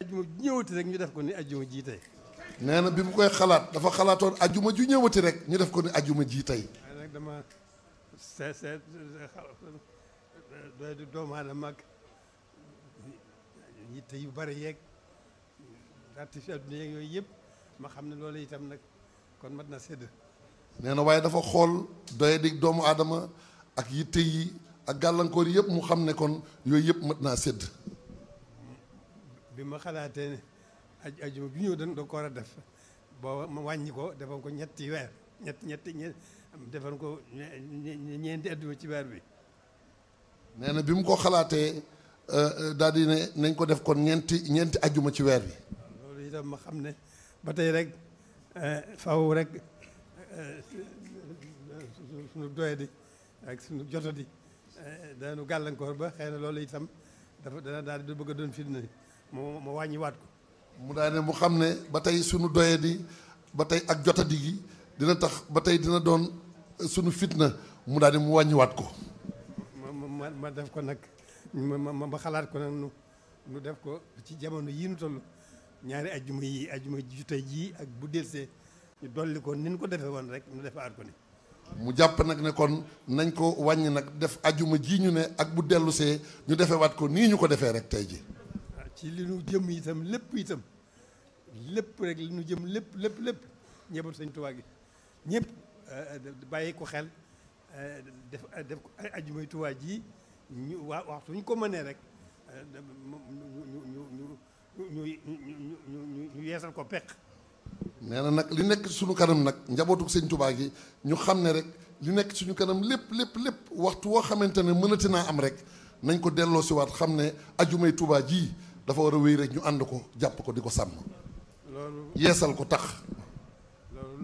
ajjuma ju ñëwati rek ñu def ko ni ajjuma ji tey. nee na bi mu koy xalaat dafa xalaatoon ajjuma ju ñëwati rek ñu def ko ni ajjuma ji tey. waaye nag dama seet doy du doomu aadama ak yitte yu bari yeeg artifice adduna yeeg yooyu yëpp ma xam ne loolu itam nag kon mat na sédd. nee na waaye dafa xool doye di doomu aadama ak yitte yi ak gàllankoor yi yëpp mu xam ne kon yooyu yëpp mat naa sédd. bi ma xalaatee ne ajjuma ju ñëw da ko war a def booba ma wàññi ko defoon ko ñetti weer defoon ko ñeenti ajjuma ci weer bi. nee na bi mu ko xalaatee daal di ne nañ ko def kon ñeenti ajjuma ci weer bi. loolu itam ma xam ne ba tey rek faw rek suñu doyadi ak suñu jotadi dañu gàllankoor ba xëy na loolu itam dana daal di bëgg a doon fitna moo wàññiwaat ko. mu daal ne mu xam ne ba tey suñu doyadi ba tey ak jotadi gi dina tax ba tey dina doon suñu fitna mu daal di mu wàññiwaat ko. ma def ko nag ma xalaat ko nag nu def ko ci jamono yii nu toll ñaari ajjuma ju tey jii ak bu delsee ñu dolli ko ni ñu ko defee woon rek nu defaat ko ni. mu jàpp nag ne kon nañ ko wàññi nag def ajjuma ji ñu ne ak bu dellusee ñu defewaat ko nii ñu ko defee rek tey ji. ci li nu jëm itam lépp rek li nu jëm lépp ñëbal Sëñ Tuubaa gi ñëpp bàyyi ko xel def ko ajjumay Tuubaa ji ñu waxtu ñu ko mënee rek ñu yeesal ko peq. nee na nag li nekk suñu kanam nag njabootu Sëñ Tuubaa gi ñu xam ne rek li nekk suñu kanam lépp waxtu woo xamante ne mënati naa am rek nañ ko delloo si waat xam ne ajjumay Tuubaa ji dafa war a wéy rek ñu ànd ko jàpp ko di ko sàmm. loolu yeesal ko tax.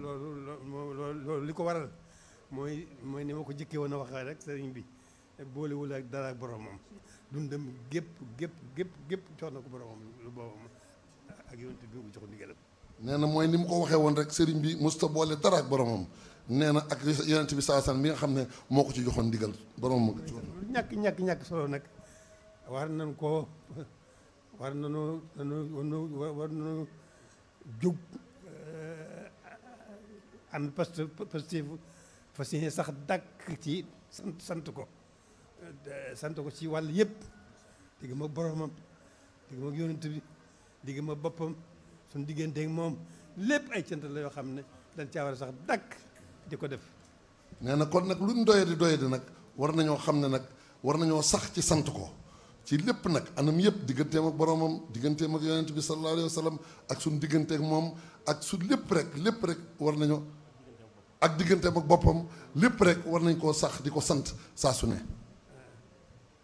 loolu li ko waral mooy ni ma ko jëkkee woon a waxee rek sëriñ bi boolewul ak dara ak boromam dundam gépp jox na ko boromam lu boobam ak yonent bi mu jox ndigalam. nee na mooy ni mu ko waxee woon rek sëriñ bi musta boole dara ak boromam nee na ak yonent bi saasan bi nga xam ne moo ko ci joxoon ndigal boromam. ñàkk solo nag war nañu jóg ànd positif fas yéene sax dàkk ci sant ko ci wàll yëpp digg ma boromam digg ma yonent bi digg ma boppam suñu digganteeg moom lépp ay cant la yoo xam ne dañ caa war a sax dàkk di ko def. nee na kon nag luñ doyadi nag war nañoo xam ne nag war nañoo sax ci sant ko ci lépp nag anam yëpp digganteem ak boromam digganteem ak yonent bi sallallahu alayhi wa sallam ak suñu digganteeg moom ak su lépp rek war nañoo ak digganteem ak boppam lépp rek war nañ koo sax di ko sant saa su ne.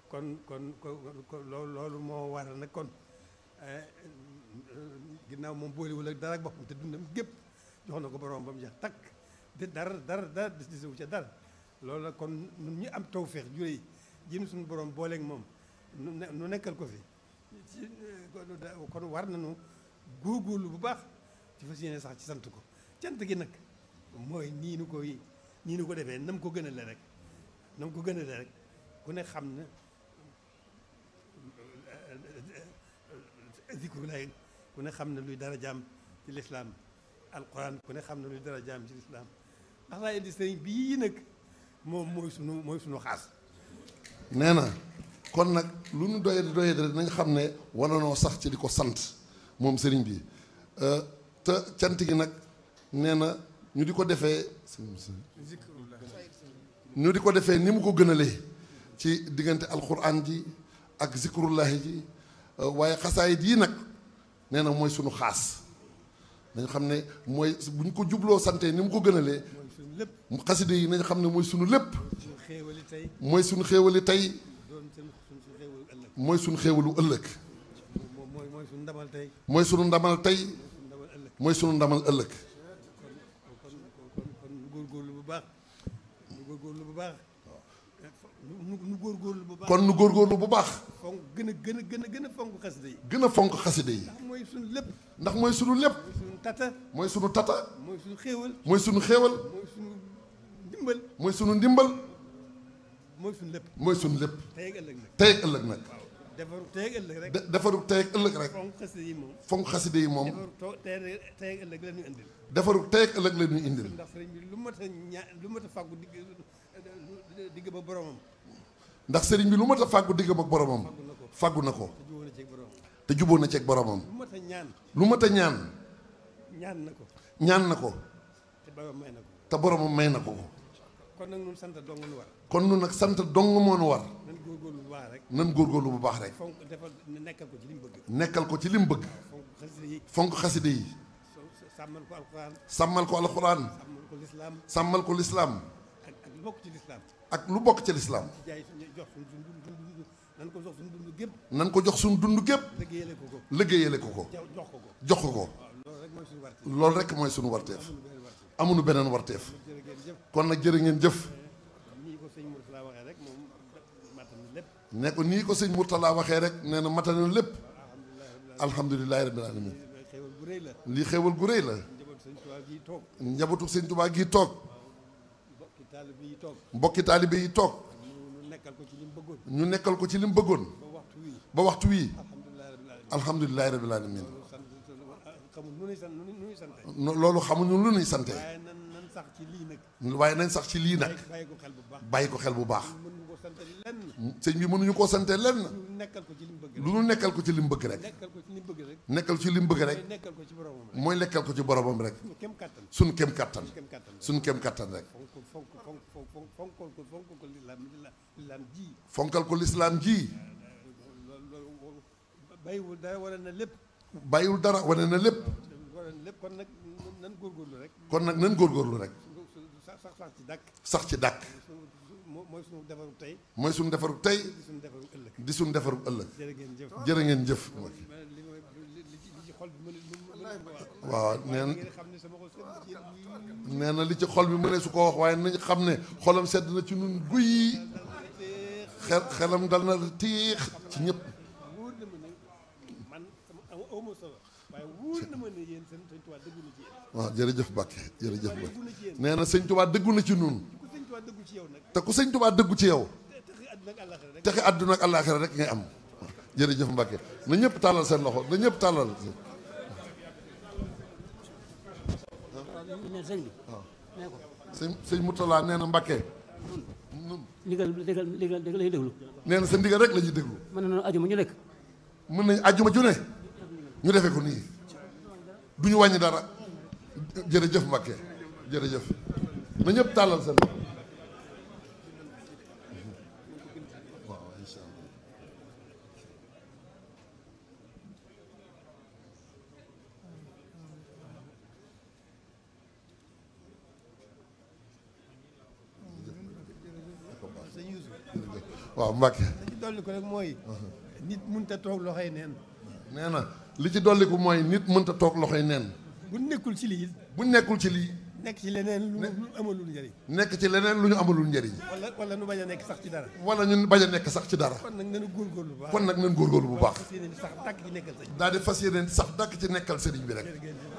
kon loolu moo waral nag kon ginnaaw moom boolewul ak dara ak boppam te dundam gépp jox na ko borom ba mu jeex takk de dara desewu ca dara loolu nag kon ñun ñu am tawfeex juree jëm suñu borom booleeg moom nu nekkal ko fi kon war nañu góorgóorlu bu baax ci fas yéene sax ci sant ko cant gi nag mooy nii nu ko defee nam ko gënale rek ku ne xam ne zikru laay ku ne xam ne luy dara jaam ci lislaam alquran ku ne xam ne luy dara jaam ci lislaam ndax laa indi sëriñ bii nag moom mooy sunu xaas. nee na kon nag lu nu doyadi rek nañ xam ne war nanoo sax ci di ko sant moom sëriñ bi te cant gi nag nee na ñu di ko defee ni mu ko gënalee ci diggante alquran ji ak zikrullahi ji waaye xasaayit yi nag nee na mooy sunu xaas dañ xam ne mooy bu ñu ko jubloo sante ni mu ko gënalee xaside yi nañ xam ne mooy sunu lépp mooy sunu xéewali tey mooy sunu xéewalu ëllëg mooy sunu ndamal tey mooy sunu ndamal ëllëg. kon nu góorgóorlu bu baax. fonk gën a fonk xasida yi. gën a fonk xasida yi. ndax mooy sunu lépp. ndax mooy sunu lépp. mooy sunu tata. mooy sunu tata. mooy sunu xéewal. mooy sunu xéewal. mooy sunu ndimbal. mooy sunu ndimbal. mooy sunu lépp. mooy sunu lépp. tey ak ëllëg nag. tey ak ëllëg nag. defaru tey ak ëllëg rek. defaru tey ak ëllëg rek. fonk xasida yi moom. fonk xasida yi moom. defaru tey ak ëllëg la ñu indil. defaru tey ak ëllëg la ñuy indil. ndax sëriñ bi lu mat a fàggu digg ba boromam. ndax sëriñ bi lu mat a fàggu diggam ak boromam. fàggu na ko. te jubóo na ceeg boromam. lu mat a ñaan. lu mat a ñaan. ñaan na ko. ñaan na ko. te boromam may na ko. te boromam may na ko. kon nag ñun sant dong nu war. kon nun nag sant dong moo nu war. nan góorgóorlu bu baax rek. nan góorgóorlu bu baax rek. fonk defal nekkal ko ci li mu bëgg. nekkal ko ci li mu bëgg. fonk xasida yi. fonk xasida yi. sàmmal ko alxuraan. sàmmal ko alxuraan. sàmmal ko lislaam. sàmmal ko lislaam. ak lu bokk ci lislaam. ak lu bokk ci lislaam. ci jaay jox suñu dund nan ko jox suñu dund gépp. nan ko jox suñu dund gépp. liggéeyale ko ko. liggéeyale ko ko. jox ko ko. jox ko ko. loolu rek mooy suñu warteef. amuñu beneen warteef. kon nag jërë ngeen jëf. nii ko sëñ Mourtala waxee rek moom matal na lépp. ne ko nii ko sëñ Mourtala waxee rek nee na matal na lépp. alhamdulilahi rabbil alamin. xéwal gu rëy la. lii xéwal gu rëy la. njabootu sëñ Tuubaa gi toog. njabootu sëñ Tuubaa gi toog. mbokki taalibe yi toog. mbokki taalibe yi toog. ñu nekkal ko ci li mu bëggoon. ñu nekkal ko ci li mu bëggoon. ba waxtu wii. ba waxtu wii. alhamdulilahi rabbil alamin. xamul nu nuy sante. loolu xamuñu lu nuy sante. waaye nan sax ci lii nag. waaye nañ sax ci lii nag. bàyyi ko xel bu baax. bàyyi ko xel bu baax. mënuñu ko sante lenn. sëñ bi mënuñu koo sante lenn. ñu nekkal ko ci li mu bëgg rek. lu nu nekkal ko ci li mu bëgg rek. nekkal ko ci li mu bëgg rek. nekkal ci li mu bëgg rek. nekkal ko ci boromam rek. mooy nekkal ko ci boromam rek. kem kattan. suñ kem kattan. kem kattan. suñ kem kattan rek. fonkal ko lislaam ji. fonkal ko lislaam ji. loolu bàyyiwul dara wane na lépp. bàyyiwul dara wane na lépp. wane na lépp kon nag nan góorgóorlu rek. kon nag nan góorgóorlu rek. sax ci dàkk. sax ci dàkk. mooy suñu defaru tey. mooy suñu defaru tey. di suñu defaru ëllëg. di suñu defaru ëllëg. jërë ngeen jëf. jërë ngeen jëf. li ci xol bi waaw nee na xam ne sama xol nee na li ci xol bi mu ne su ko wax waaye nañ xam ne xolam sedd na ci nun guy. xelam dal na tiix ci ñëpp. wóor na ma ne man sama awma solo waaye wóor na ma ne yéen sëñ Tuubaa dëggu na ci yéen. waaw jërëjëf Mbàkke jërëjëf Mbàkke nee na sëñ Tuubaa dëggu na ci nun ku sëñ Tuubaa dëggu ci yow nag. te ku sëñ Tuubaa dëggu ci yow. texe àdduna ak àllaaxira rek. texe àdduna ak àllaaxira rek ngay am. jërëjëf Mbàkke na ñëpp tàllal seen loxo na ñëpp tàllal. sëñ bi. waaw nee ko. sëñ Mourtala nee na Mbàkke. ndigal lay déglu. nee na sa ndigal rek la ñuy déglu. mën na ajuma ñu nekk. mën nañ ajuma ju ne ñu defee ko nii du ñu wàññi dara. jërëjëf Mbàkke jërëjëf na ñëpp tàllal seen loxo. waaw incha allah. waaw Mbàkke. li ci dolli ko rek mooy. nit mënut a toog loxoy neen. nee na li ci dolliku mooy nit mënta toog loxoy neen. bu nekkul ci lii. bu nekkul ci lii. nekk ci leneen lu amalul njëriñ. nekk ci leneen lu ñu amalul njëriñ. wala nu bañ a nekk sax ci dara. wala ñun bañ a nekk sax ci dara. kon nag nañu góorgóorlu bu baax. kon nag nañ góorgóorlu bu baax. fas yéene sax dàkk ci nekkal sëñ. daal di fas yéene sax dàkk ci nekkal sëriñ bi rek.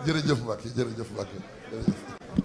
jërëjëf Mbàkke jërëjëf Mbàkke jërëjëf.